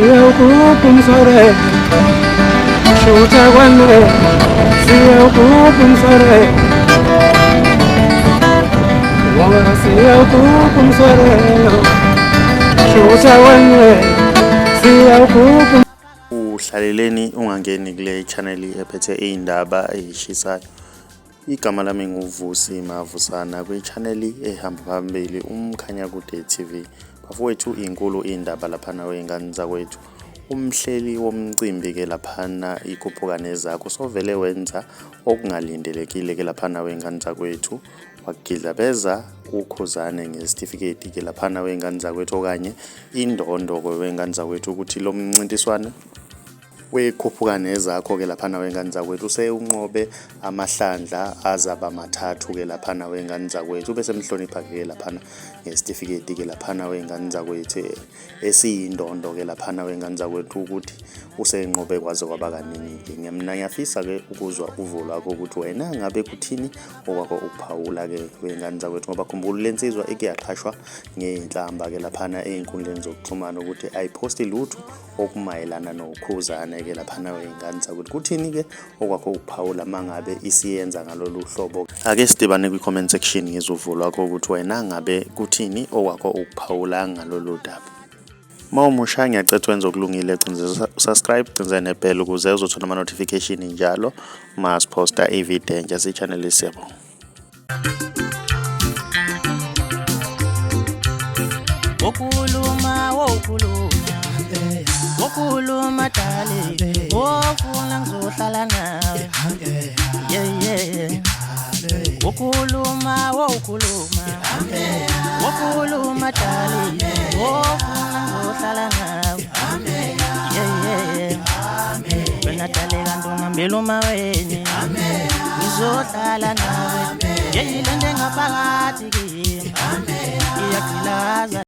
Siyawugubha umswere, shutha kwanele, siyawugubha umswere, ngoba siyawugubha umswere, shutha kwanele, siyawugubha. Uhlaleleni ungangeni kule channel ephethe iy'ndaba ey'shisayo. Igama lami nguVusi Mavusana kwi-channel ehamba phambili uMkhanyakude TV. Bafowethu inkulu indaba laphana wey'ngane zakwethu. Umhleli womcimbi-ke laphana ikhuphuka nezakho sovele wenza okungalindelekile-ke laphana wey'ngane zakwethu. Wagidlabeza uKhuzane ngesitifiketi-ke laphana wey'ngane zakwethu okanye indondo-ke wey'ngane zakwethu ukuthi lo mncintiswano wekhuphuka nezakho-ke laphana wey'ngane zakwethu usewunqobe amahlandla azaba mathathu-ke laphana wey'ngane zakwethu bese emhlonipha-ke laphana ngesitifiketi-ke laphana wey'ngane zakwethu esiyindondo-ke laphana wey'ngane zakwethu ukuthi usenqobe kwaze kwaba kaningi-ke. Mina ngiyafisa-ke ukuzwa uvo lwakho ukuthi wena ngabe kuthini okwakho ukuphawula-ke wey'ngane zakwethu ngoba khumbula le nsizwa ike yaqhashwa ngey'nhlamba-ke laphana ey'nkundleni zokuxhumana ukuthi ayiphosti lutho okumayelana noKhuzane-ke laphana wey'ngane zakwethu. Kuthini-ke okwakho ukuphawula mangabe isiyenza ngalolu hlobo? Ake sidibane kwi-comment section ngizwe uvo lwakho ukuthi wena ngabe kuthini okwakho ukuphawula ngalolu daba. Uma umusha ngiyacela wenze okulungile cindezela subscribe cindezela nebell ukuze uzothola ama-notification njalo uma siphosta ividiyo entsha siyi-channel siyabonga. Wokhuluma wokhuluma wokhuluma dali wofuna ngizohlala nawe yeah yeah wokhuluma wokhuluma wokhuluma dali wofuna ngizohlala nawe yeah yeah wena dali kanti ungambela umaweni ngizohlala nawe yeyilento engaphakathi kimi iyagqilaza.